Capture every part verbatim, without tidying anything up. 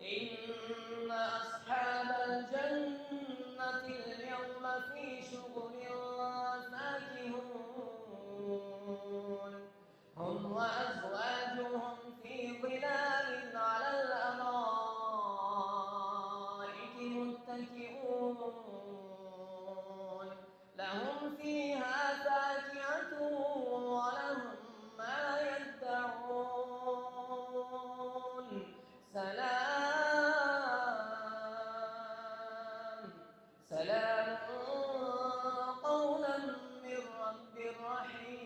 إن أصحاب الجنة اليوم في شغل فاكهون. هم وأزواجهم في ظلال على الأرائك متكئون. لهم فيها فاكهة ولهم ما يدعون. سلام، سلام قولا من رب رحيم.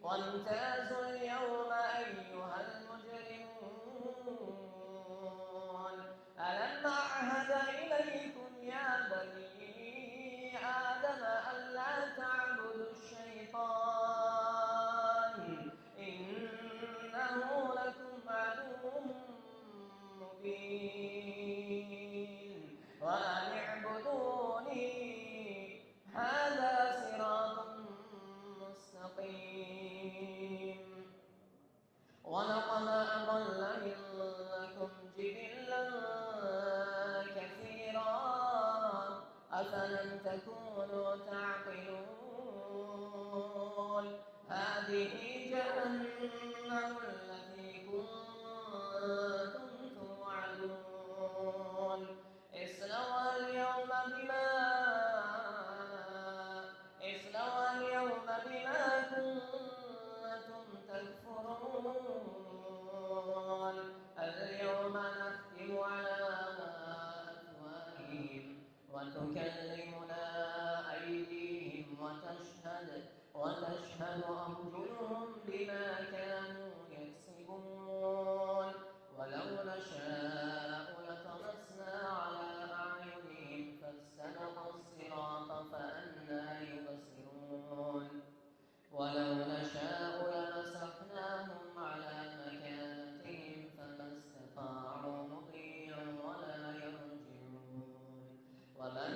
وامتازوا اليوم أيها المجرمون. ألم أعهد إليكم يا بني آدم ألا تعبدوا الشيطان إنه لكم عدو مبين. وأن اعبدوني هذا صراط مستقيم. ولقد أضل منكم جبلا كثيرا، أفلم تكونوا تعقلون. هذه جهنم التي كنتم توعدون. اصلوها اليوم بما، اصلوها اليوم بما كنتم تكفرون. اليوم نختم على أفواههم وتكلمنا أيديهم وتشهد، وتشهد أرجلهم بما كانوا يكسبون. ولو نشاء لطمسنا على أعينهم فاستبقوا الصراط فأنى يبصرون. ولو نشاء لمسخناهم على مكانتهم فما استطاعوا مضيا ولا يرجعون. ومن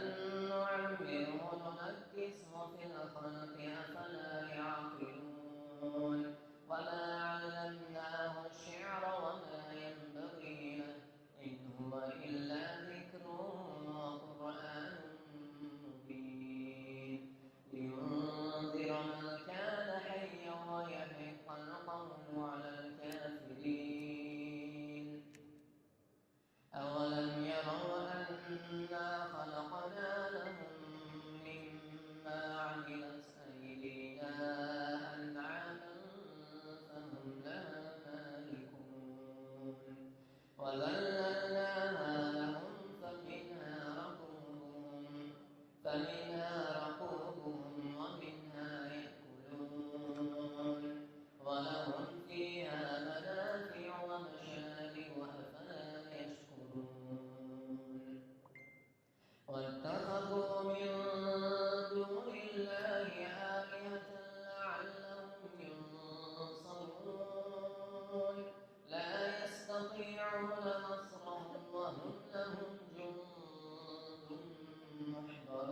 نعمره ننكسه في الخلق أفلا يعقلون. وما علمناه الشعر وما ينبغي له، إن هو إلا ذكر وقرآن مبين. لينذر من كان حيا ويحق القول على الكافرين. أولم يروا أنا خلقنا لهم مما عملت أيدينا أنعاما فهم لها مالكون. وذللناها لهم فمنها ركوبهم، فمنها ركوبهم ومنها يأكلون. ولهم فيها منافع ومشارب، أفلا يشكرون. واتخذوا من دون الله آلهة لعلهم ينصرون. لا يستطيعون نصرهم وهم لهم جند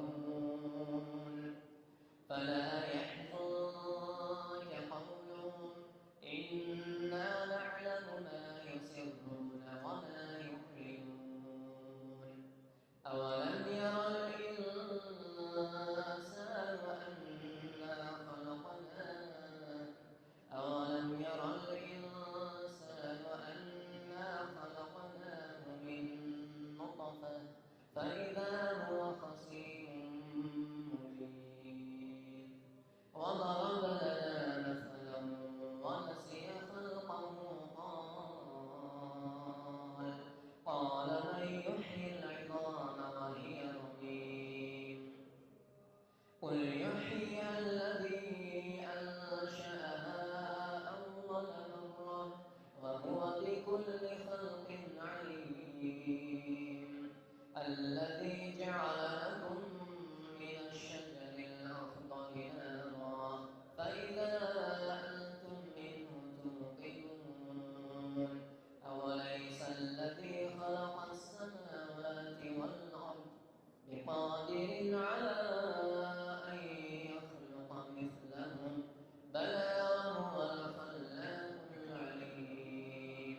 محضرون. فلا يحزنك قولهم، إنا نعلم ما يسرون وما يعلنون. أولم ير الإنسان أنا خلقناه، أولم ير الإنسان أنا خلقناه من نطفة فإذا هو خصيم مبين. وضرب لنا مثلا ونسي خلقه، قال، قال من يحيي العظام وهي رميم. قل يحييها الذي أنشأها أول مرة وهو بكل خلق عليم. الذي جعل لكم من الشجر الأخضر نارا فإذا أنتم منه توقدون. أوليس الذي خلق السماوات والأرض بقادر على أن يخلق مثلهم؟ بلى وهو الخلاق العليم.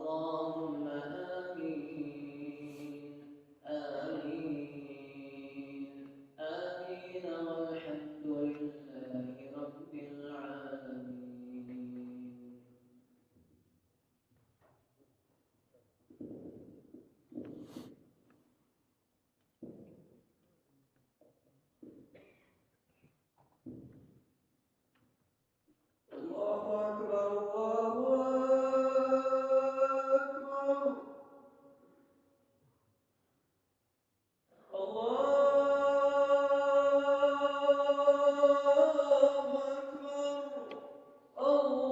اللهم آمين، آمين، آمين، والحمد لله رب العالمين. الله أكبر، الله أكبر، الله أكبر، الله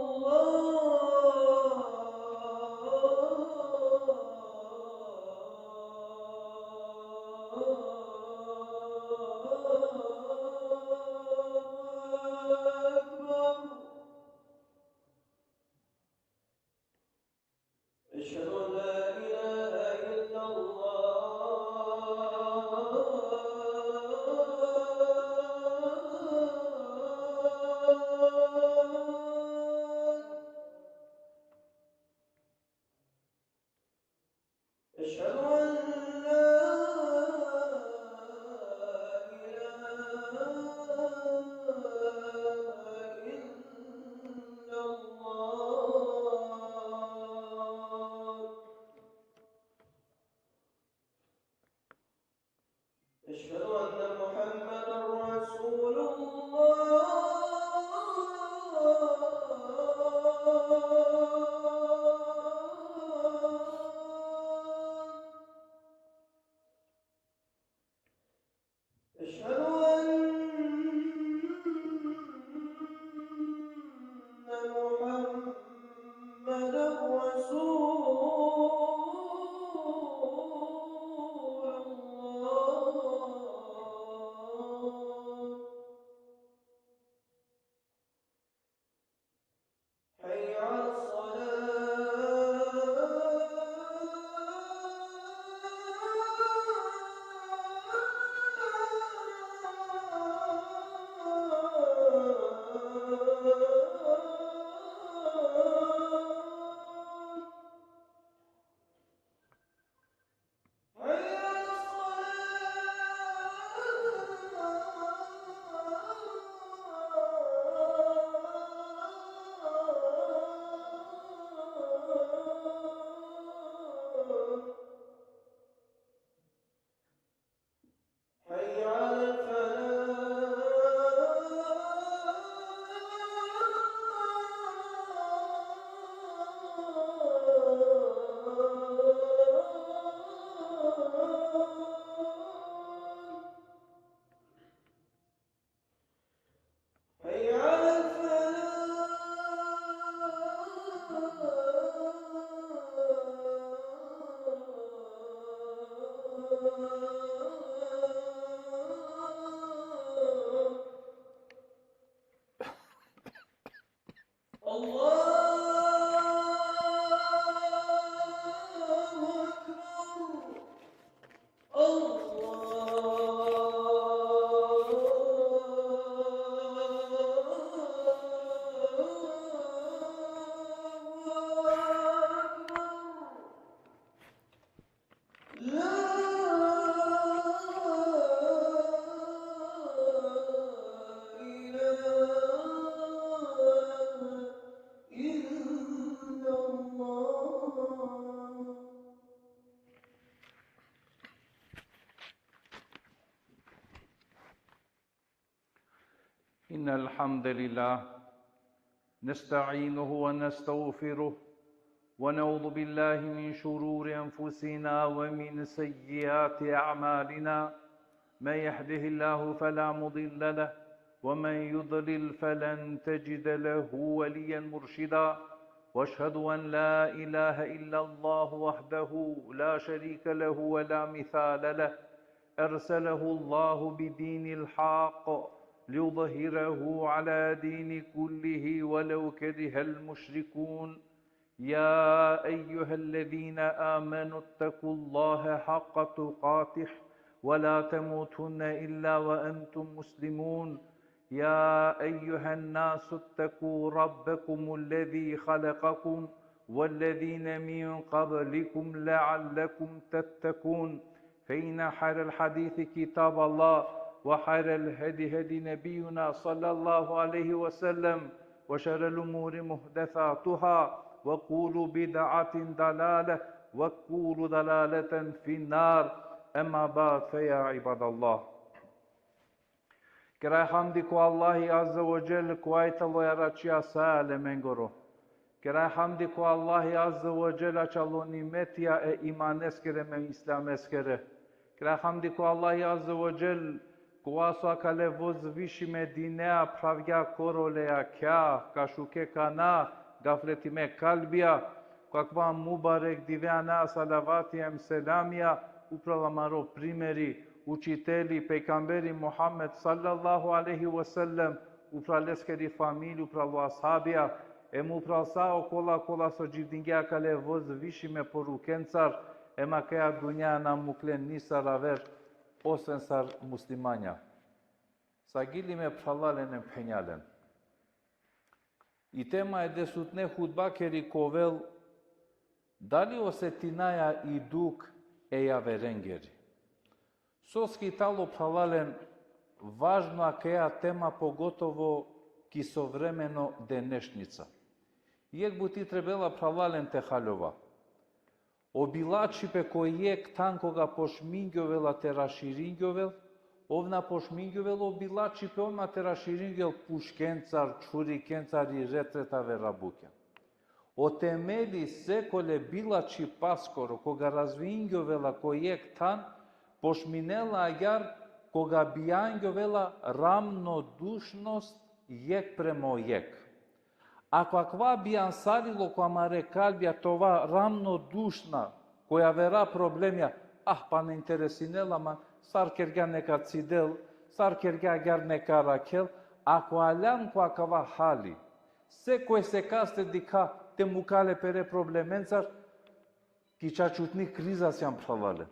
أكبر. أشهد أن لا إله إلا الله. أشهد أن لا إله إلا الله. أشهد أن محمدا رسول الله. أشهد أن محمدا رسول الله. حي على الصلاة. حي على الصلاة. حي على الفلاح. حي على الفلاح. الله أكبر. الله أكبر. لا إله إلا الله. إن الحمد لله نستعينه ونستغفره، ونعوذ بالله من شرور أنفسنا ومن سيئات أعمالنا. من يهده الله فلا مضل له، ومن يضلل فلن تجد له وليا مرشدا. وأشهد أن لا إله إلا الله وحده لا شريك له ولا مثال له، أرسله الله بدين الحق ليظهره على دين كله ولو كره المشركون. يا أيها الذين آمنوا اتقوا الله حق تقاته ولا تموتن إلا وأنتم مسلمون. يا أيها الناس اتقوا ربكم الذي خلقكم والذين من قبلكم لعلكم تتقون. فإن خير الحديث كتاب الله، وخير الهدي هدي نبينا صلى الله عليه وسلم، وشر الأمور محدثاتها، وكل بدعة ضلالة، وكل ضلالة في النار. أما بعد، فيا عباد الله. Keraja hamdi ko Allahi Azze ve Dželle, kova tano jaračija sa alemengoro. Keraja hamdi ko Allahi Azze ve Dželle, ačhilo nimetija e imaneskere em e islameskere. Keraja hamdi ko Allahi Azze ve Dželle, kova so akale vozvišime dinea phravgja korole jakha, ka šuke kana, gafletime kalbija, ko akava mubarek dive anela salavati em selamija upral amaro primeri, učiteli, pejgamberi Muhammed sallallahu alejhi ve sellem, upral leskeri familija, upral ashabija, em upral sa okola kola so dživdingje akale vozvišime porukencar, em akaja dunja na mukle nisar aver, osven sar muslimanja. Sagilime phralalen em phenjalen. I tema e desutne hutbakeri ka ovel: dali osetinaja i dukh e javerengeri? Soske i tano, phralalen, važno akaja tema, pogotovo ki sovremeno denešnica. Jekh buti trebela, phralalen, te haljova. O bilačhipe ko jekh than koga pošmingjovela te raširingjovela, ov na pošmingjovela o bilačhipe odma te raširingjovela puškencar, čhurikencar i ret-ret avera bukja. O temeli sekole bilačhipaskoro, koga razvingjovela ko jekh than, pošminela agjaar koga bijangjovela ravnodušnost jekh prema jekh. Ako akava bijansarilo ko amare kalbija te ova ravnodušna ko javera problemija, ah, pa na interesinela man, sar kergja neka cidel, sar kergja agjaar neka rakhel, ako aljam ko akava hali, sekoj sekaste dikha te muka le pere problemencar, ki čačutni kriza sijam, phralalen.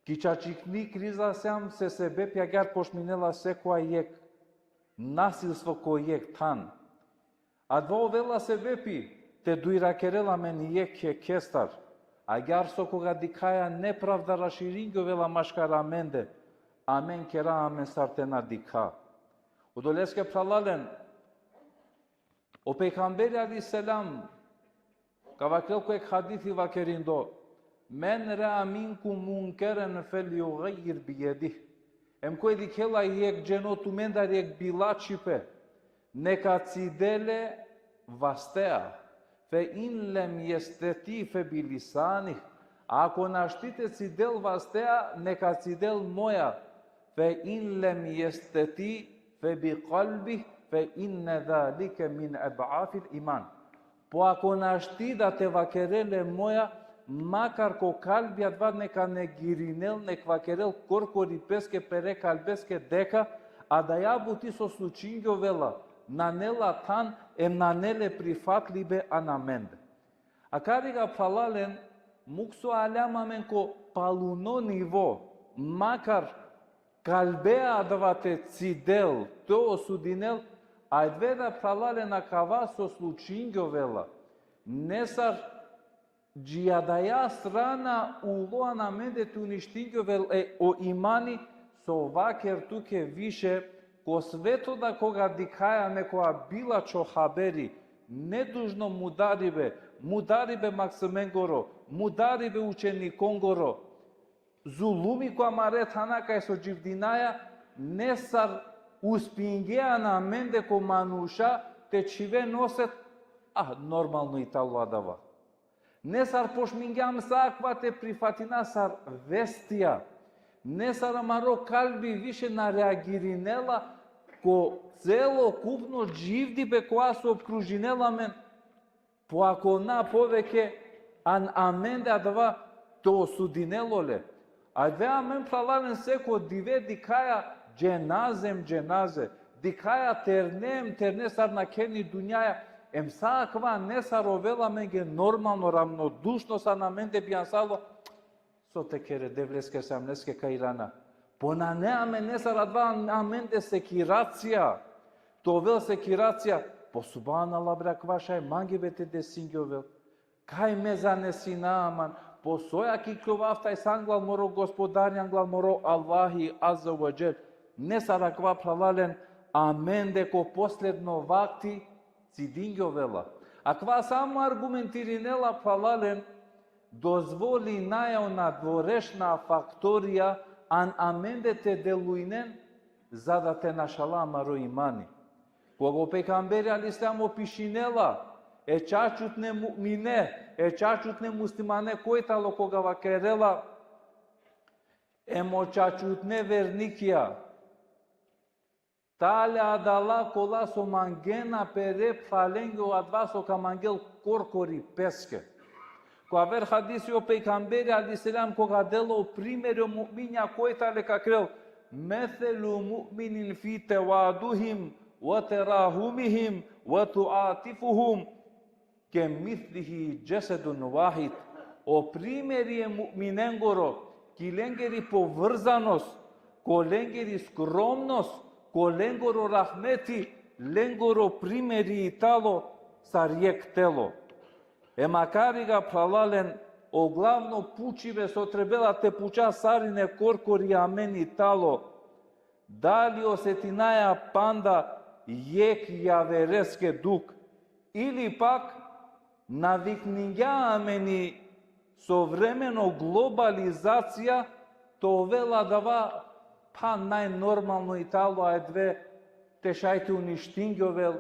Ki čačutni kriza sijam, se sebepi agjaar pošminela sekoja jekh nasilstvo ko jekh than. Adava ovela sebepi te dujrakerel amen jekh jekhestar. Agjaar so koga dikhaja nepravda raširingjovela maškar amende, amen kera amen sar te na dikha. Odoleske, phralalen, o pejgamberi alejhi selam ka vakerel ko jekh hadithi vakerindo: "Men ra'a minkum munkeran felyughayyir bijedih." Em koj dikhela jekh dženo tumendar jekh bilačhipe, neka cidel le vastea. "Fe in lem jesteti fe bilisanih." Ako našti te cidel vastea, neka cidel moja. "Fe in lem jesteti fe bi kalbih, fe inne zalike min ed'afil iman." Po ako našti da te vakerel le moja, makar ko kalbi adava neka negirinel, nek vakerel korkori peske, pere kalbeske deka adaja buti so slučingjovela nane la than em nane le prifatlibe ano amende. Akariga, phralalen, muk so aljam amen ko paluno nivo, makar kalbea adava te cidel, te osudinel, avdive da, phralalen, akava so slučingjovela, nesar dži adaja strana ulo ano amende te uništingjovela o imani, so vaker tuke više, ko sveto da koga dikhaja nekoja bilačho haberi, nedužno mudaribe, mudaribe maksimengoro, mudaribe učenikongoro, zulumi ko amare thana kaj so dživdinaja, nesar uspingje ano amende ko manuša te čhiven oset, ah, normalno i tano adava. Nesar pošmingjam sa akava te prifatina sar vestija. Nesar amaro kalbi više na reagirinela ko celokupno dživdibe koja so opkružinela amen. Po ako na poveke ano amende adava te osudinel ole. Avdive amen, phralalen, seko dive dikhaja dženaze em dženaze. Dikhaja terne em terne sar nakhena i dunjaja. Em sa akava nesar ovela amenge normalno, ravnodušnost ano amende bijansalo. So te kere, Devleske, sar amneske ka irana. Po nane amen nesar adava amende sekiracija. Te ovel sekiracija. Po subhanallah bre, akava šaj mange be te desingjovel. Kaj me zanesina aman, po so jakikljova avta anglal moro Gospodari, anglal moro Allahi Azze ve Dželle. Nesar akava, phralalen, amende ko posledno vakti cidingjovela. Akava samo argumentirinela, phralalen, dozvolinaja o nadvorešna faktorija an amende te delujnen, za da te našala amaro imani. Koga o pejgamberi alejhi selam opišinela e čačutne mu'mine, e čačutne muslimane, koj talo, koga vakerela: Em o čačutne vernikija tale adala kola so mangena pere phralenge, adava so ka mangel korkori peske. Ko aver hadisi o pejgamberi alejhi selam, koga dela o primeri o mu'minja, koj tale, vakerel: Meselu mu'minin fi tevaduhim ve terahumihim ve tuatifuhum ke mislihi džesedun vahid. O primeri e mu'minengoro, ki lengeri povrzanost, ko lengeri skromnost, ko lengoro rahmeti, lengoro primeri i talo sar jekh telo. E makariga, phralalen, o glavno pučibe so trebela te puča sarine korkori amen i talo: Dali osetinaja panda jekh javereske dukh, ili pak navikningja amen i sovremeno globalizacija te ovel adava, pa najnormalno i talo, ajde, te šaj te uništingjovel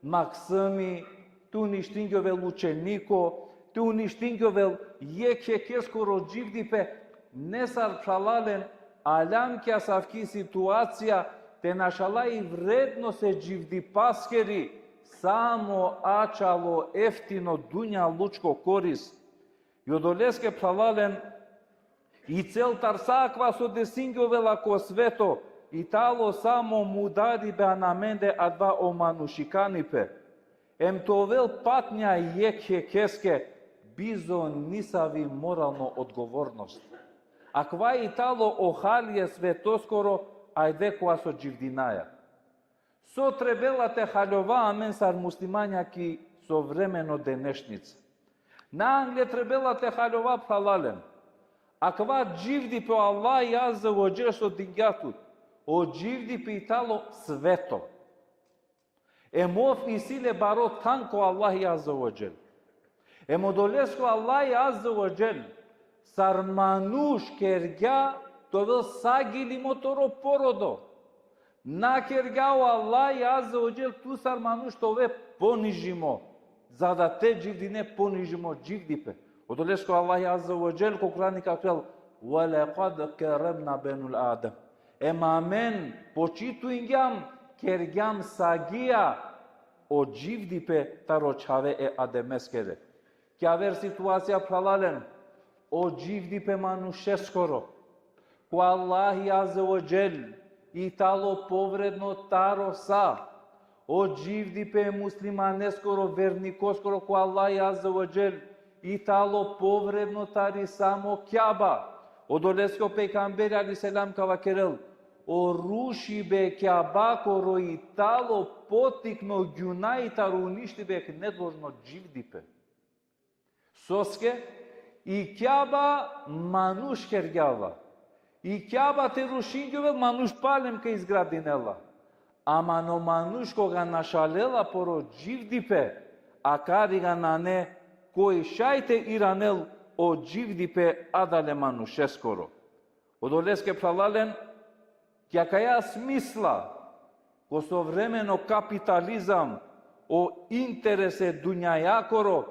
maksimi, te uništingjovel učeniko, te uništingjovel jekh jekheskoro dživdipe, nesar, phralalen, aljam ki asavki situacija te našala i vrednost e dživdipaskeri, samo ačhalo eftino dunjalučko korist. I odoleske, phralalen, i cel tar sa akava so desingjovela ko sveto, i talo samo mudaribe an amende adava o manušikanipe. Em te ovel patnja jekh jekheske, bizo nisavi moralno odgovornost. Akava i talo o hali e svetoskoro, ajde, kova so dživdinaja. So trebela te haljova amen sar muslimanja ki sovremeno denešnica? Na angle trebela te haljova, phralalen. Akava dživdipe o Allahi Azze ve Dželle so dingja tut, o dživdipe i talo sveto. Em ov isi le baro than ko Allahi Azze ve Dželle. Em odoleske o Allahi Azze ve Dželle sar manuš kergja te ovel sa gilimo toro porodo. Na kergja o Allahi Azze ve Dželle tu sar manuš te ove ponižimo, za da te dživdine ponižimo dživdipe. Odoleske o Allahi Azze ve Dželle ko Kur'ani vakerel: Ve lekad keremna benu Adem. Em amen počituingjam, kergjam sagija o dživdipe taro čhave e Ademeskere. Ki aver situacija, phralalen, o dživdipe manušeskoro ko Allahi Azze ve Dželle i talo povredno taro sa. O dživdipe muslimaneskoro, vernikoskoro ko Allahi Azze ve Dželle i talo povredno tari samo Kjaba. Odoleske o pejgamberi alejhi selam ka vakerel: O rušibe Kjabakoro i talo potikno gjunahi taro uništibe jekh nedložno dživdipe. Soske i Kjaba manuš kergja la. I Kjaba te rušingjovel, manuš palem ka izgradinel la. Ama o manuš koga našalela poro dživdipe, akariga nane koj šaj te iranel o dživdipe adale manušeskoro. Odoleske, phralalen, ki akaja smisla, ko sovremeno kapitalizam, o interese dunjajakoro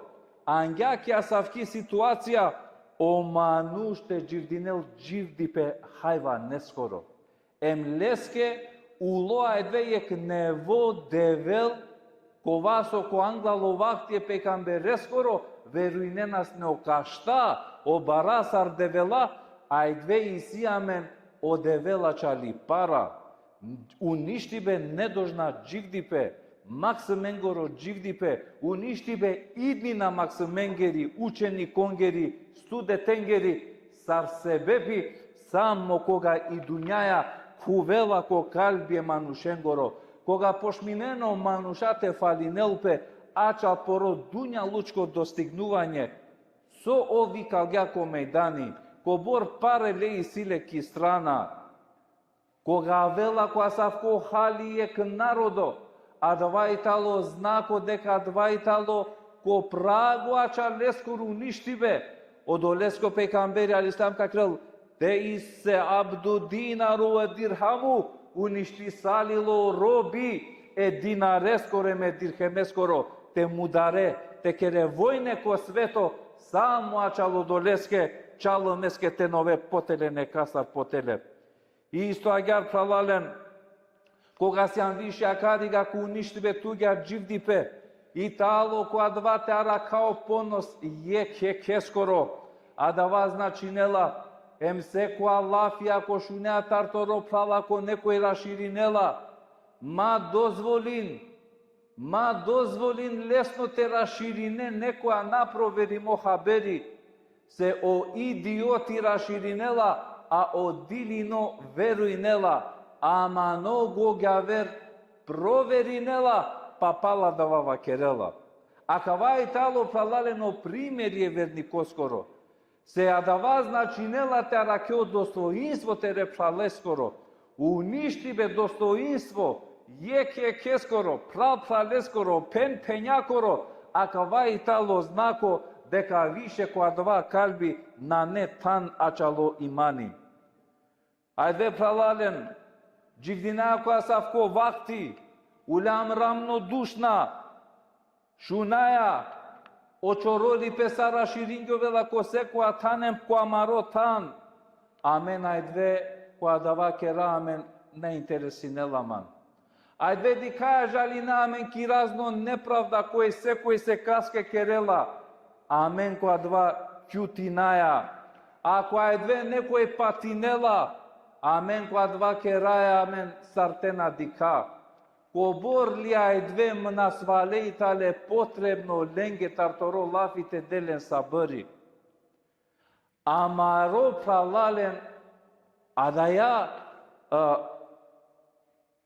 angja ki asavki situacija, o manuš te dživdinel dživdipe hajvaneskoro. Em leske ulo ajde jekh nevo devel, kova so ko anglalo vakti e pejgambereskoro verujnena sine o kašta, o barasar devela, ajde isi amen o devela čali para. Uništibe nedožna dživdipe, maksimengoro dživdipe, uništibe idnina maksimengeri, učenikongeri, studentengeri, sar sebepi, samo koga i dunjaja khuvela ko kalbi e manušengoro, koga pošminena o manuša te falinel pe, Ačal poro dunjalučko dostignuvanje, so ov ikalgja ko mejdani, kobor pare le isi le ki strana. Koga avela ko asavko hali jekh narodo, adava i talo znako deka adava i talo ko prago ača leskoro uništibe. Odoleske o pejgamberi alejhi selam ka kerel: "Te'ise abdu dinaru ve dirhamu", uništisalilo robi e dinareskoro em e dirhemeskoro, te mudare, te kere vojne ko sveto, samo ačal odoleske, čalmeske te na ove potele nekasar potele. Isto agjaar, phralalen, koga sian više akariga ko uništibe tugja dživdipe, i talo ko adava te arakha o ponos jekh jekheskoro, adava značinela, em sekoja lafi ako šunea tar toro phral, ako nekoj raširinela, ma dozvolin, ma dozvolin lesno te raširine nekoja naproverimo haberi, se o idioti raširinela, a o dilino verujnela, ama o gogjaver proverinela, pa pala adava vakerela. Akava i talo, phralalen, o primeri e vernikoskoro. Se adava značinela te arakhe o dostoinstvo tere phraleskoro, uništibe dostoinstvo jekh jekheskoro, phral phraleskoro, phen phenjakoro, akava i talo znako deka više ko adava kalbi nane than ačalo imani. Ajde, phralalen, dživdinaja ko asavko vakti, uljam ravnodušna, šunaja, o čorolipe sar raširingjovela ko sekoja than em ko amaro than, amen ajde ko adava kera, amen na interesinela amen. Ajde dikhaja, žalina amen ki razno nepravda koj sekoj sekaske kerela, amen ko adava kjutinaja. Ako ajde nekoj patinela, amen ko adava keraja amen sar te na dikha. Kobor li ajde nasvale i tale potrebno lenge tar toro lafi te de len sabri. Amaro, phralalen, adaja, a,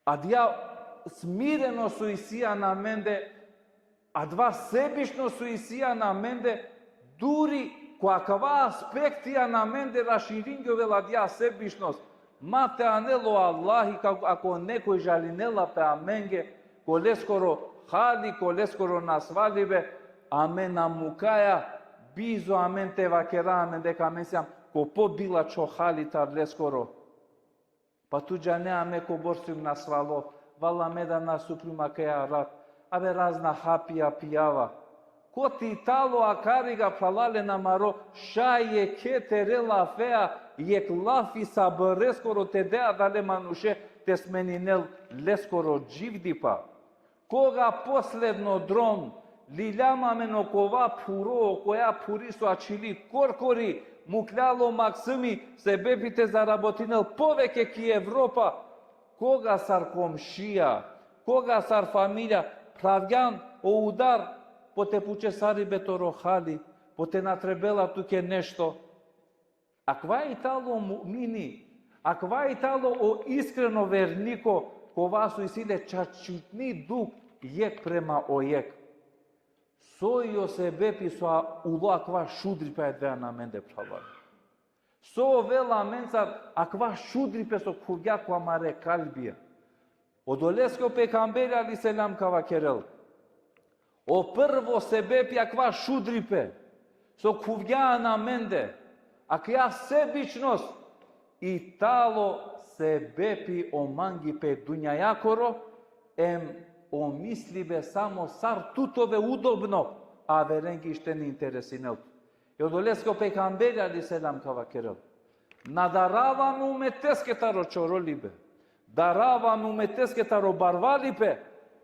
adaja smirenost so isi ano amende, adava sebičnost so isi ano amende, duri ko akava aspekti ano amende raširingjovela adaja sebičnost. Ma te anel o Allahi, ka, ako nekoj žalinela pe amenge, ko leskoro hali, ko leskoro nasvalibe, amen na mukaja, bizo amen te vakera amen deka amen siam ko pobilačho hali tar leskoro. Pa tu džane amen kobor sijum nasvalo, vala me da nastupljum akaja rat, abe razna hapija pijava. Koti talo akariga, phralalen, amaro šaj jekhe tere lafea jekh lafi sabreskoro te de adale manuše te smeninel leskoro dživdipa. Koga posledno drom, liljam amen okova phuro, okoja phuri so ačhili korkori, mukljal o maksimi, sebepi te zarabotinel poveke ki Evropa, koga sar komšija, koga sar familija, phravgjan o udar, po te puče sar ibe toro hali, po te na trebela tuke nešto. Akava i talo mu'mini, akava i talo o iskreno verniko, kova so isi le čačutni dukh jekh prema o jekh. Soj o sebepi so a-, ulo akava šudripe adava ano amende, phralalen? So ovela amencar akava šudripe so khuvgja ko amare kalbija? Odoleske o pejgamberi alejhi selam ka vakerel: o prvo sebepi akava šudripe so khuvgja ano amende, akaja sebičnost, i talo sebepi o mangipe dunjajakoro, em o mislibe samo sar tut te ove udobno, averenge išta na interesinel. E odoleske o pejgamberi alejhi selam ka vakerel: Na darava me umeteske taro čorolipe, darava me umeteske taro barvalipe,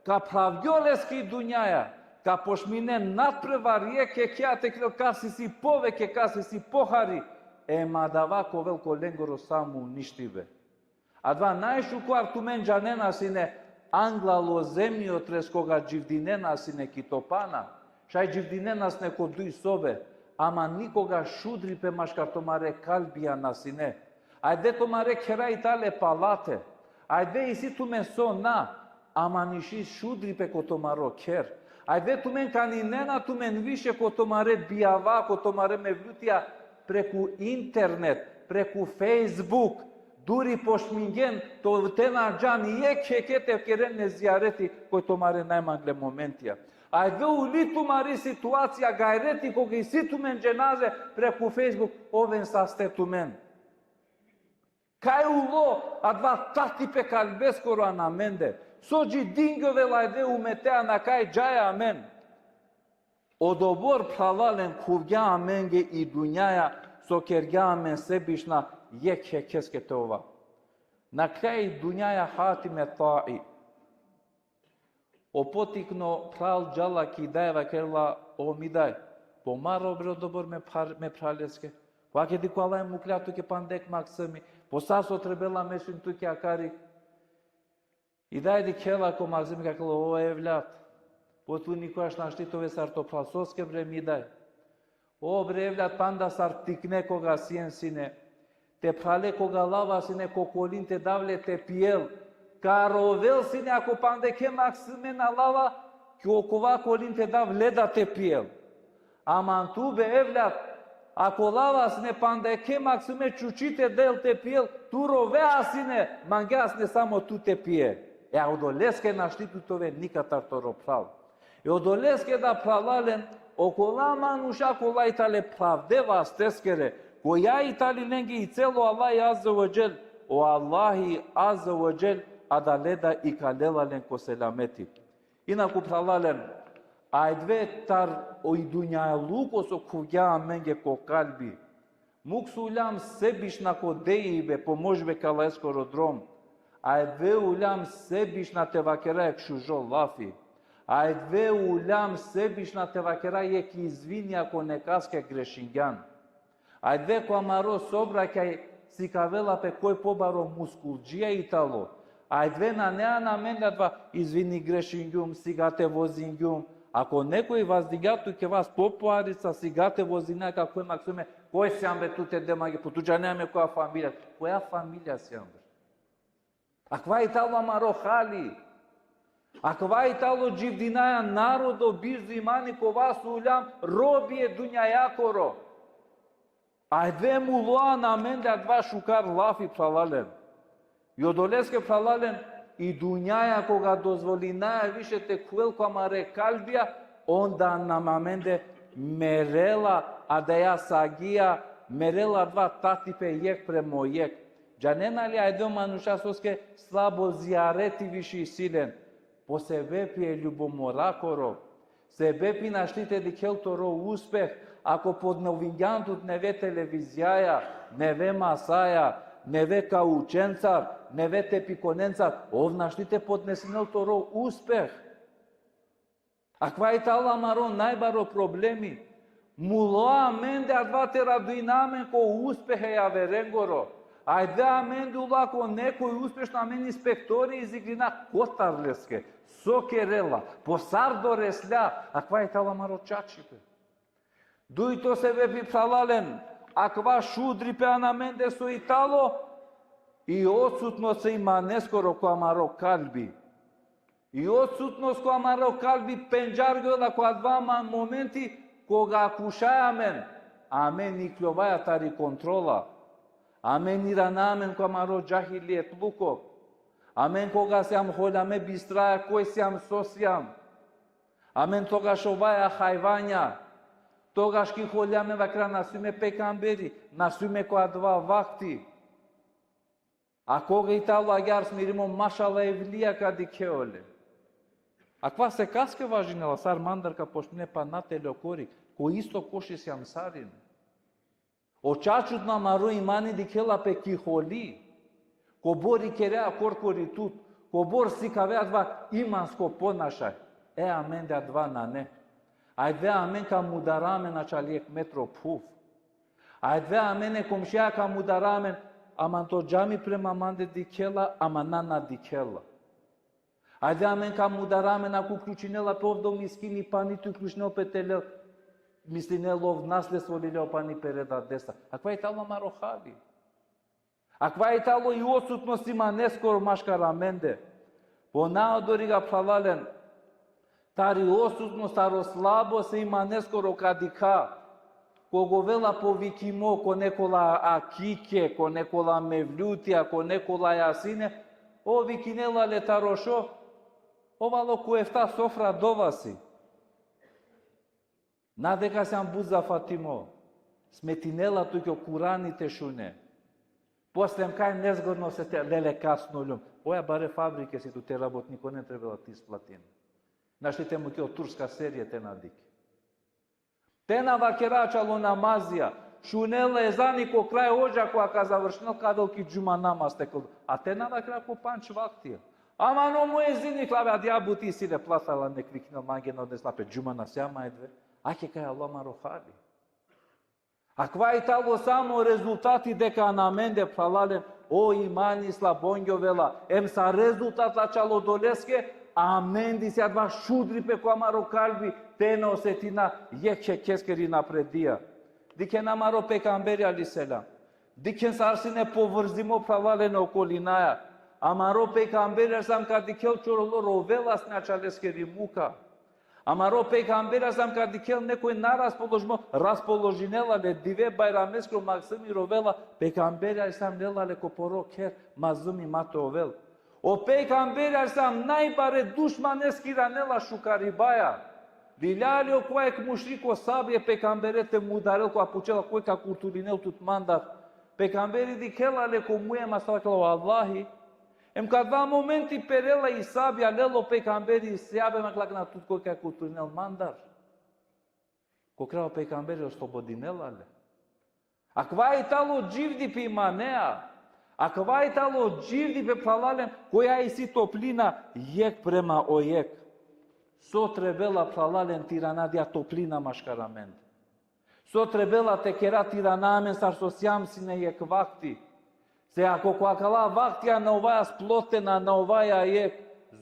ka phravgjol leske i dunjaja, ka pošminen nadprevar jekh jekheja te kerel kas isi poveke, kas isi pohari, em adava ka ovel ko lengoro samo uništibe. Adava najšukar tumen džanena sine anglal o zemljotres koga dživdinena sine ki topana, šaj dživdinena sine ko duj sobe, ama nikoga šudripe maškar tumare kalbija na sine. Ajde tumare khera i tale palate, ajde isi tumen so na, ama na isi šudripe ko tumaro kher. Ajde tumen, kaninena tumen više ko tumare bijava, ko tumare mevlutija preku internet, preku Facebook, duri pošmingen, to te na džan jekh heke te keren le zijareti ko tumare najmangle momentija. Ajde uli tumari situacija, gajreti koga isi tumen dženaze preku Facebook, oven saste tumen. Kaj ulo adava tatipe kalbeskoro ano amende? So dži dingjovela ajde umetea, na kaj džaja amen? Odobor, phralalen, khuvgja amenge i dunjaja, so kergja amen sebišna jekh jekheske te ova. Na kraj i dunjaja hatime ta'i. O potikno phral džala ki daj, vakerela: O mi daj, pomaro bre odobor me phar-, me phraleske. Vake di ko Allah mukhla tuke panda jekh maksumi, po sar so trebela me sijum tuke akari. I daj dikhela ko maksumi, vakerela: O evlad, po tu nikogaš našti te ove sar to phral. Soske bre mi daj? O bre evlad, panda sar tikne koga sien sine, te phrale koga lava sine, ko kolin te dav le te pijel. Ka rovel sine ako panda jekhe maksume na lava, ki okova kolin te dav le da te pijel. Aman tu be evlad, ako lava sine panda jekhe maksume čuči te del te pijel, tu rovea sine, mangea sine samo tu te pije. E, odoleske našti tu te ove nikatar toro phral. E odoleske da, phralalen, okola manuša kola i tale phravde vasteskere, koja i tali lenge i celo Allahi Azze ve Dželle, o Allahi Azze ve Dželle adale da ikalela len ko selameti. Inaku, phralalen, ajde tar o i dunjaluko so khuvgja amenge ko kalbi. Muk so uljam sebišna ko dejbe, pomožbe ka leskoro drom. Ajde uljam sebišna te vakera jekh šužo lafi. Ajde uljam sebišna te vakera jekh izvini ako nekaske grešingjan. Ajde ko amaro sobra kaj sikavela pe koj pobaro muskuldžija i talo. Ajde nane ano amende adava: izvini, grešingjum, sigate vozingjum. Ako nekoj vazdingja tuke vas po poarica, sigate vozina, ka koj maksume, koj sian be tu te de mange, po tu džanea me koja familija, koja familija sian be. Akava i talo amaro hali. Akava i talo dživdinaja narodo bizo imani, kova so uljam robi e dunjajakoro. Ajde mulo ano amende adava šukar lafi, phralalen. I odoleske, phralalen, i dunjaja koga dozvolinaja više te khuvel ko amare kalbija, onda ano amende merela adaja sagija, merela adava tatipe jekh prema jekh. Džanena li ajde o manuša soske slabo zijareti više isi len? Po sebepi e ljubomorakoro. Sebepi našti te dikhel toro uspeh. Ako podnovingjan tut neve televizijaja, neve masaja, neve kaučencar, neve tepikonencar, ov našti te podnesinel toro uspeh. Akava i talo amaro najbaro problemi. Mulo amende adava te raduina amen ko uspehe javerengoro. Ajde amende ulo ako nekoj uspešno, amen inspektori izigrina kotar leske, so kerela, po sar doreslja. Akava i talo amaro čačipe. Dujto sebepi, phralalen, akava šudripe ano amende so i talo, i odsutnost e imaneskoro ko amaro kalbi. I odsutnost ko amaro kalbi pendžargjovela ko adava ma-, momenti koga akušaja amen, amen ikljovaja tari kontrola. Amen irana amen ko amaro džahilijetluko. Amen koga siam holjame bistraja, koj siam, so siam. Amen togaš ovaja hajvanja. Togaš ki holjame vakera: na sijum e pejgamberi, na sijum e ko adava vakti. A koga i talo agjaar smirimo, mašala, evlija, ka dikhe ole. Akava sekaske važinela? Sar mandar ka počmine pana tele okori, ko isto koši siam sarine. O čačutno amaro imani dikhela pe ki holi. Kobor ikerea korkori tut, kobor sikavea adava imansko ponašaj. E, amende adava nane. Ajde amen ka mudara amen ačhal jekh metro phuv. Ajde amen e komšija ka mudara amen, ama to džami prema mande dikhela, ama na na dikhela. Ajde amen ka mudara amen, ako uključinela pe ov do miskini pani, te uključinel pe te lel, mislinel ov nasledstvo lilja o pani pere dadesa. Akava i talo amaro hali. Akava i talo i odsutnost imaneskoro maškar amende. Po naodoriga, phralalen, Tari odsutnost, taro slabost e imaneskoro ka dikha. Koga ovela povikimo ko nekola akike, ko nekola mevlutija, ko nekola jasine, ov vikinela le taro šov, ov alo ko efta sofra, dova si. Na deka sian but zafatimo. Smetinela tuke o Kurani te šune. Posle em kaj nezgodno se te lele kasno ljum. Oja bare fabrike si tu, te rabotnikonen trebela te isplatin. Našti te muke o turska serije te na dikhe. Te na vakera, ačhal o namazija. Šunela ezani ko kraj, hodža koga ka završinel ka del ki džuma namaz te kl-. A te na vakera ko pandž vaktija. Ama o muezini, khlave, adija buti isi le plata, la nek vikinel mange na odnesla pe džuma, na sijam ajdve. Ake kaj alo amaro hali. Akava i talo samo rezultati deka amende, phralalen, o imani slabongjovela, em sa rezultat ačhal odoleske, amende isi adava šudripe ko amaro kalbi, te na osetina jekh jekheskiri napredija. Dikhen amaro pejgamberi alejhi selam. Dikhen sar sine povrzimo, phralalen, okolinaja. Amaro pejgamberi alejhi selam ka dikhel čorolo, rovela sine ačhal leskiri muka. Amaro pejgamberi alejhi selam ka dikhel nekoj naraspoložimo, raspoložinela le, dive bajrameskoro maksumi rovela, pejgamberi alejhi selam lela le ko poro kher, mazlumi ma te ovel. O pejgamberi alejhi selam najbare dušmaneske iranela šukaribaja. Lilja le okova jekh mušriko sabri e pejgambere te mudarel, kova pučela koj ka kurtulinel tut mandar. Pejgamberi dikhela le ko muj em asavkela: O Allahi, em ko adava momenti perela i sabja, lela o pejgamberi i sabja, em akala akana tut koj ka kurtulinel mandar. Ko kraj o pejgamberi oslobodinela le. Akava i talo dživdipe imanea. Akava i talo dživdipe, phralalen, koja isi toplina jekh prema o jekh. So trebela, phralalen, te irana adija toplina maškar amende? So trebela te kera te irana amen sar so sijam sine jekh vakti? Se ako ko akala vaktija na ovaja splotena, na ovaja jekh,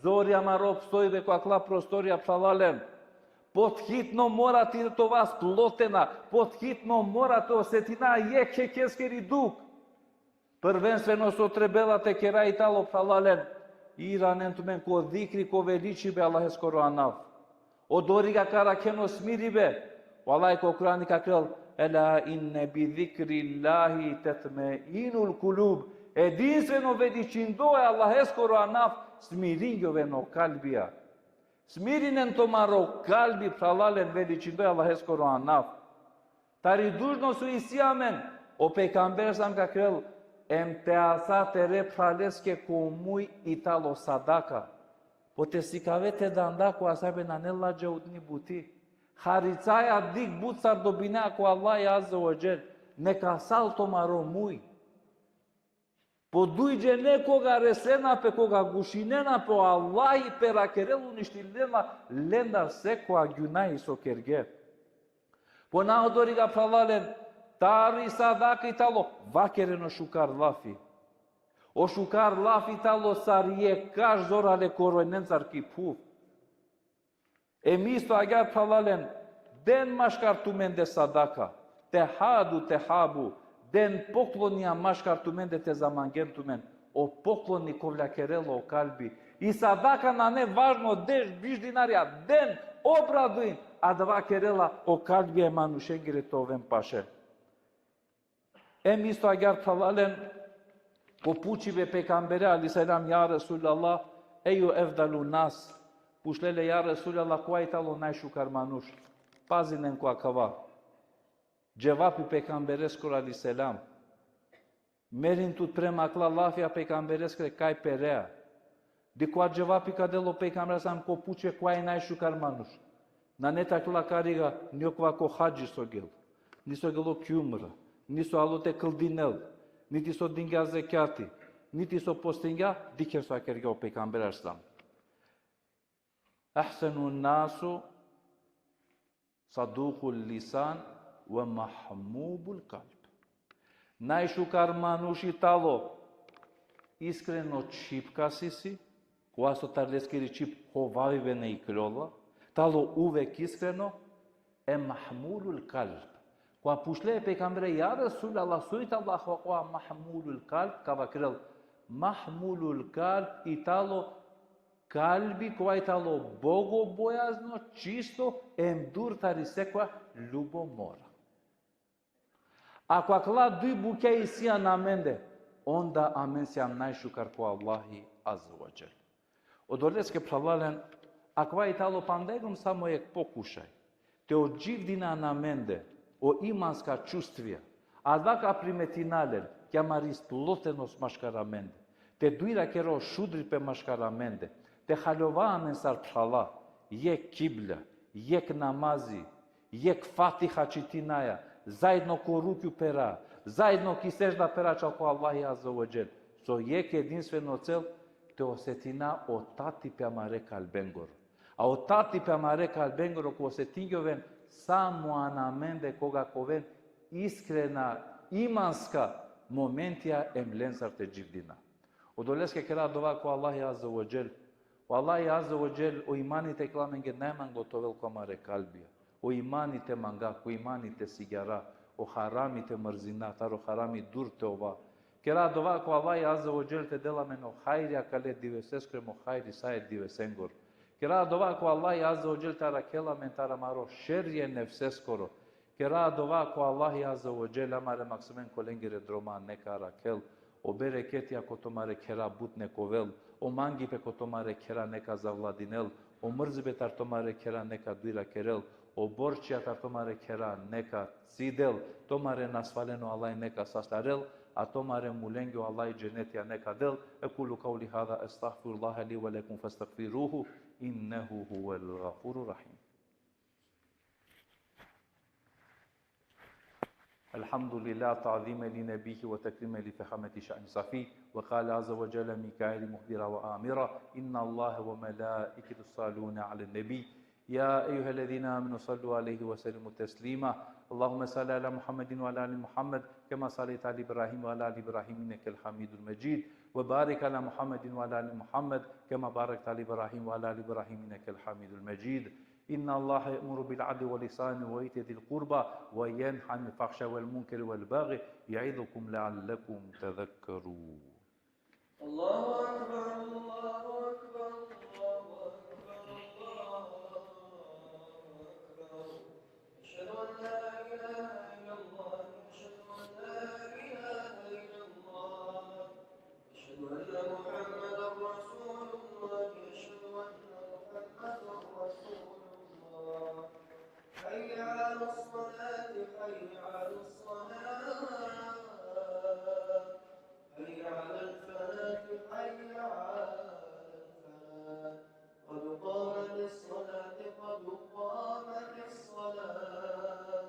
zori amaro opstojbe ko akala prostorija, phralalen. Podhitno mora te ova splotena, podhitno mora te osetina jekh jekheskiri dukh. Prvenstveno so trebela te kera i talo, phralalen, iranen tumen ko zikri, ko veličibe Allaheskoro anav. Odoriga ka arakhen o smiribe. Vallahi, ko Kurani ka kerel: Ela inne bi zikrillahi tetmeinul kulub. Edinstveno veličindoja e Allaheskoro anav smiringjovena o kalbija. Smirinen tumaro kalbi, phralalen, veličindoja e Allaheskoro anav. Tari dužnost so isi amen, o pejgamberi alejhi selam ka kerel: Em te asa tere phraleske ko muj i talo sadaka. Po te sikave te danda, kova sabe nane ladžautni buti. Haricaja dikh but sar dobinea ko Allahi azze ve dželle. Neka asal tumaro muj. Po duj džene koga resena pe, koga gušinena pe, o Allahi perakerel, uništinela lendar sekova gjunahi so kerge. Po naodoriga, phralalen, tari sadaka i talo vakeren o šukar lafi. O šukar lafi talo sar jekh kaš zorale korojnencar ki phuv. Em isto agjaar, phralalen, den maškar tumende sadaka. Tehadu tehabu. Den poklonija maškar tumende, te zamangen tumen. O pokloni kovlakerela o kalbi. I sadaka nane važno, deš, biš dinarija, den, obraduin, adava kerela o kalbija e manušengere te oven paše. Em isto agjaar, phralalen, ko pučibe e pejgambere alejhi selam: Ja Resulallah, eju efdalu nas? Pučle le: Ja Resulallah, kova i talo najšukar manuš? Pazinen ko akava. Dževapi e pejgambereskoro alejhi selam. Merin tut prema akala lafija e pejgambereskere kaj perea. Dikh kova dževapi ka del o pejgamberi alejhi selam ko pučibe kova i najšukar manuš. Nane te akala kariga ni okova ko hadži so gelo, ni so gelo ki umra, ni so alo te kldinel, niti so dingja zekjati, niti so postingja, dikhen so kergja o pejgamberi alejhi selam. Ahsenu nasu saduku lisan ve mahmubul kalb. Najšukar manuš i talo iskreno čhib kas isi, kova so tari leskiri čhib hovavibe na ikljola, talo uvek iskreno, em mahmulul kalb. Kova pučle e pejgambere: Ja Resulallah, so i talo akava mahmulul kalb? Ka vakerel: Mahmulul kalb i talo Kalbi kova i tano bogobojazno, čisto, em dur tari sekoja ljubomora. Ako akala duj bukja isi ano amende, onda amen sijam najšukar ko Allahi Azze ve Dželle. Odoleske phralalen, akava i tano pandegom samo jekh pokušaj te odživdina ano amende o imanska čustvija, adava ka primetina len ki amari isplotenost maškar amende, te dujra kera o šudripe maškar amende, te haljova amen sar phrala, jekh kibla, jekh namazi, jekh Fatiha čitinaja, zaedno ko rukju pera, zaedno ki sežda pera čal ko Allahi Azze ve Dželle. So jekh edinstveno cel, te osetina o tatipe amare kalbengoro. A o tatipe amare kalbengoro ka osetinjoven samo ano amende koga ka oven iskrena imanska momentija em lensar te dživdina. Odoleske kera dova ko Allahi Azze ve Dželle. O Allahi Azze ve Dželle o imani te kerel amenge najmanglo te ovel ko amare kalbija. O imani te manga, ko imani te sigjara, o harami te mrzina, taro harami dur te ova. Kera dova ko Allahi Azze ve Dželle te del amen o hajri akale diveseskoro em o hajri sa e divesengoro. Kera dova ko Allahi Azze ve Dželle te arakhel amen taro amaro šerri e nefseskoro. Kera dova ko Allahi Azze ve Dželle amare maksimen kolengere droma neka arakhel. O bereketija ko tumare khera but neka ovel. O mangipe ko tumare khera neka zavladinel. O mrzibe tar tumare khera neka dujra kerel. O borčija tar tumare khera neka cidel. Tumare nasvalen o Allahi neka sastarel. A tumare mulenge o Allahi dženetija neka del. أقول قولي هذا أستغفر الله لي ولكم فاستغفروه إنه هو الغفور الرحيم. الحمد لله تعظيما لنبيه وتكريما لفخامة شأن صفيه. وقال عز وجل ميكائيل مخبرا وآمرا: إن الله وملائكته يصلون على النبي يا أيها الذين آمنوا صلوا عليه وسلموا تسليما. اللهم صل على محمد وعلى آل محمد كما صليت على إبراهيم وعلى آل إبراهيم إنك الحميد المجيد. وبارك على محمد وعلى آل محمد كما باركت على إبراهيم وعلى آل إبراهيم إنك الحميد المجيد. إن الله يأمر بالعدل والإحسان وإيتاء ذي القربى وينهى عن الفحشاء والمنكر والبغي يعظكم لعلكم تذكرون. الله أكبر، الله أكبر، الله أكبر، الله أكبر. أشهد أن لا إله إلا الله، أشهد أن لا إله إلا الله. أشهد أن محمدا رسول الله، أشهد أن محمدا رسول الله. حي على الصلاة، حي على الصلاة. حي على الفلاح، حي على الفلاح. قد قامت الصلاة، قد قامت الصلاة.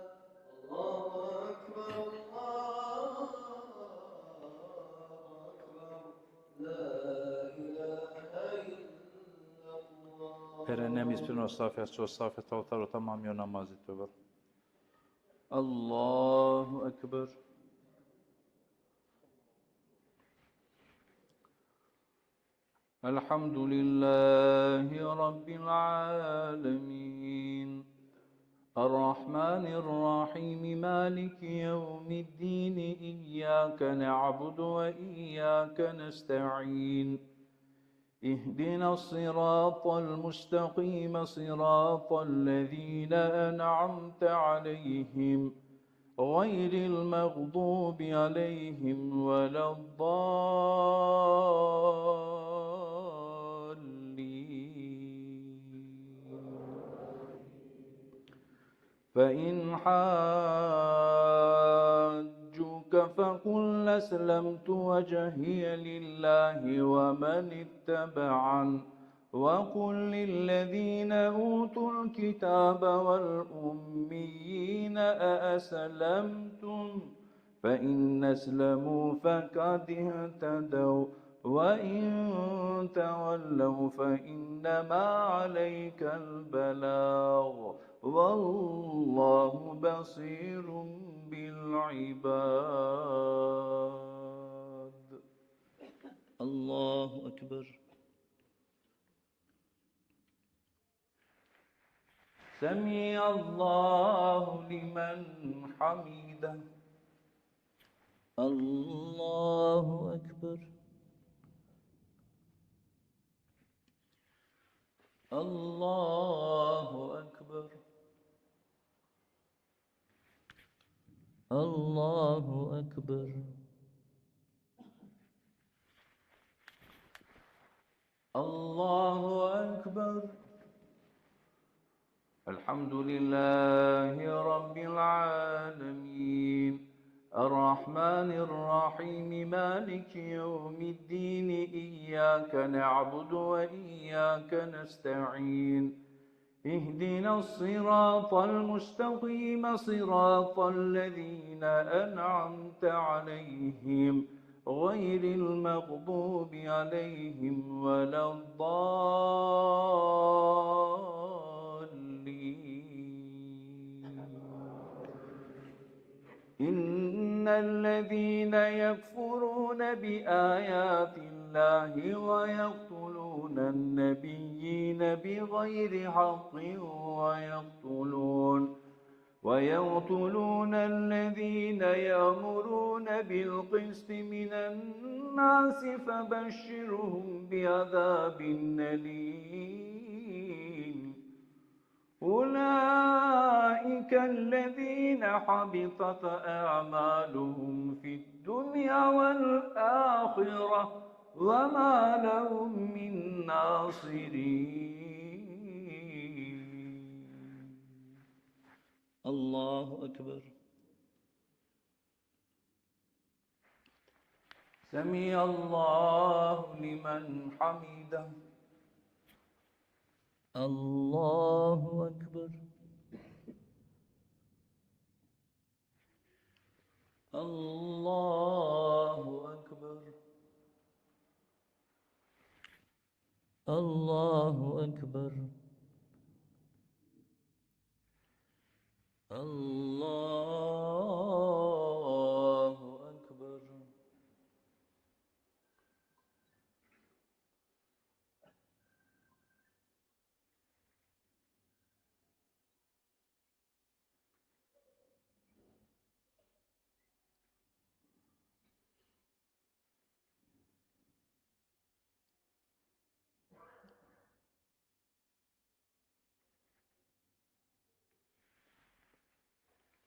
الله أكبر، الله أكبر. لا إله إلا الله. Pere nem ispirno safja, so safja taro tamami o namazi te ovel. Allahu Ekber. الحمد لله رب العالمين. الرحمن الرحيم. مالك يوم الدين. إياك نعبد وإياك نستعين. اهدنا الصراط المستقيم. صراط الذين أنعمت عليهم غير المغضوب عليهم ولا الضالين. فإن حاجوك فقل أسلمت وجهي لله ومن اتبعن. وقل للذين أوتوا الكتاب والأميين أأسلمتم؟ فإن أسلموا فقد اهتدوا، وإن تولوا فإنما عليك البلاغ، والله بصير بالعباد. الله أكبر. سمع الله لمن حمده. الله أكبر. الله أكبر. الله أكبر. الله أكبر. الحمد لله رب العالمين. الرحمن الرحيم. مالك يوم الدين. إياك نعبد وإياك نستعين. اهدنا الصراط المستقيم، صراط الذين أنعمت عليهم، غير المغضوب عليهم ولا الضالين. إن الذين يكفرون بآيات الله ويقتلون النبيين بغير حق ويقتلون ويقتلون الذين يأمرون بالقسط من الناس فبشرهم بعذاب أليم. أولئك الذين حبطت أعمالهم في الدنيا والآخرة وما لهم من ناصرين. الله أكبر. سمع الله لمن حمده. الله أكبر. الله أكبر. الله أكبر. الله أكبر.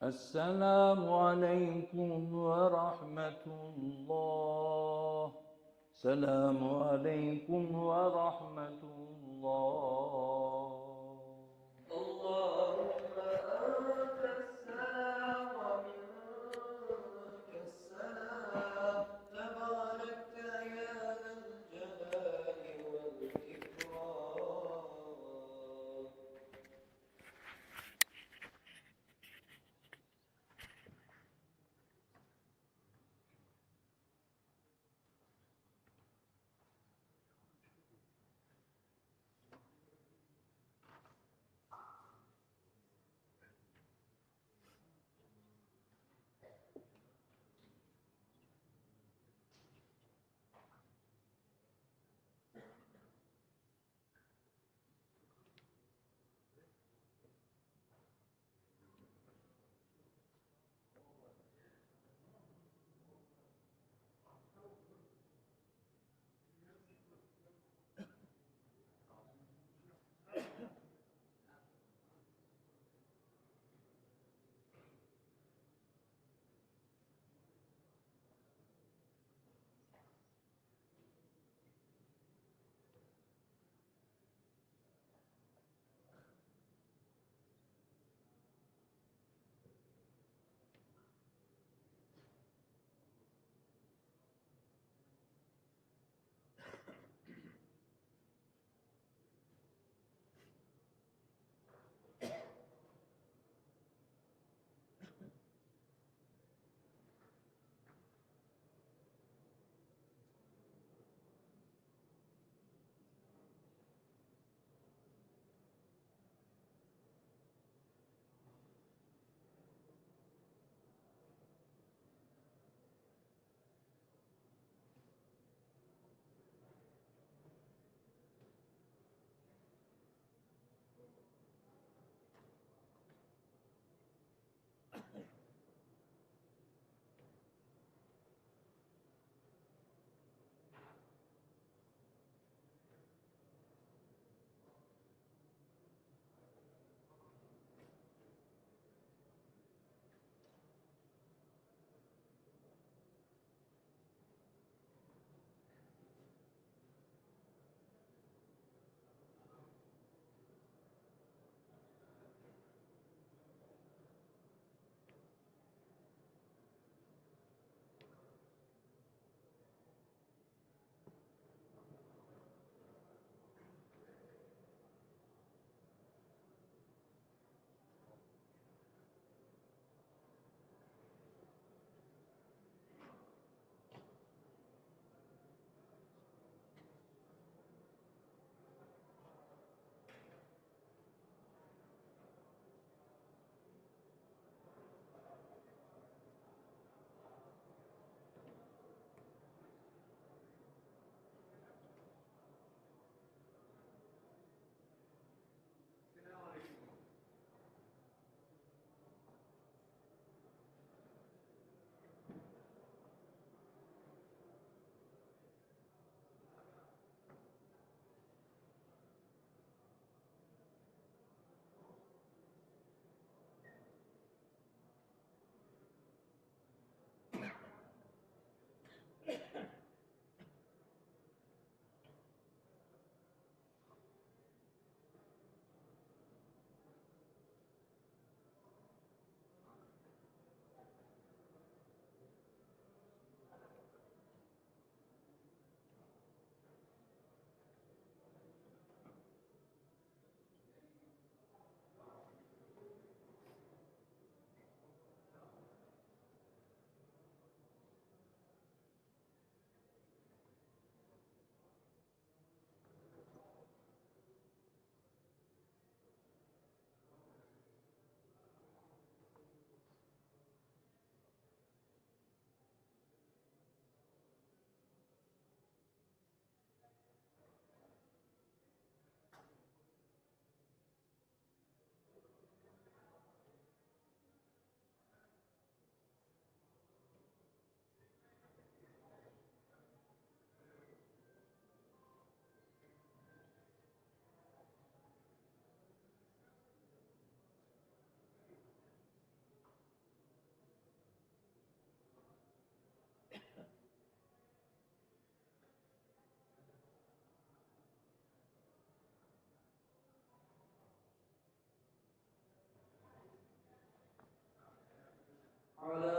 السلام عليكم ورحمة الله. السلام عليكم ورحمة الله. اللهم أنت السلام ومنك السلام، تباركت يا ذا الجلال والإكرام. وعلى